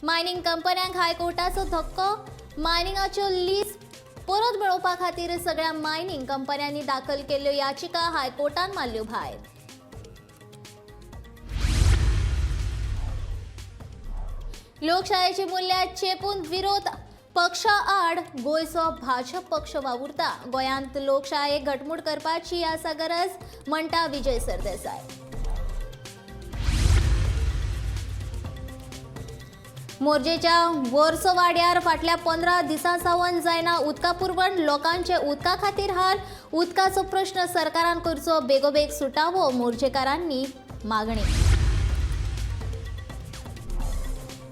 Mining कंपन्यांक हायकोर्टाचो धक्को. मायनिंगाच्यो lease परत मेळोवपा खातीर सगळ्या मायनिंग कंपन्यांनी दाखल केल्ल्यो याचिका हायकोर्टान मारल्यो भायर. लोकशायेची मूल्यां चेपून विरोध पक्षा आड गोंयचो भाजप पक्ष वावुरता. गोंयांत लोकशायेक घटमूट करपाची आसा गरज, म्हणटा विजय सरदेसाय. मोरजेच्या वर्सवाड्यार फाटल्या 15 दिसां सावन जायना उदका पुरवण. लोकांचे उदका खातीर हाल. उदकाचो प्रश्न सरकारान करचो बेगोबेग सुटावो, मोर्जेकारांनी मागणी.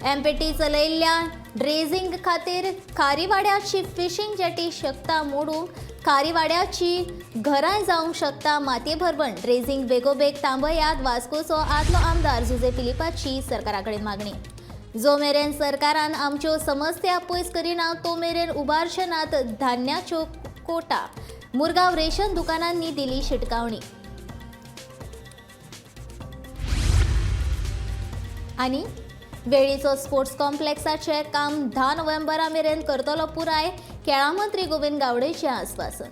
एमपीटी चलयल्ल्या ड्रेजिंग खातीर खारीवाड्याची फिशींग जेटी शकता मोडूंक. खारीवाड्याची घरांय जावंक शकता मातये भरवण. ड्रेजिंग बेगोबेग थांबयात, वास्कोचो आदलो आमदार जुजे फिलिपाची सरकारा कडेन मागणी. जो मेरेन सरकारान आमच्यो समस्या पयस करिना तो मेरेन उबारचे नात धान्याच्यो कोटा, मुरगांव रेशन दुकानांनी दिली शिटकावणी. आनी वेळीचो स्पोर्ट्स कॉम्प्लेक्साचें काम 10 नोव्हेंबरा मेरेन करतलो पुराय, खेळां मंत्री गोविंद गावडेचें आस्वासन.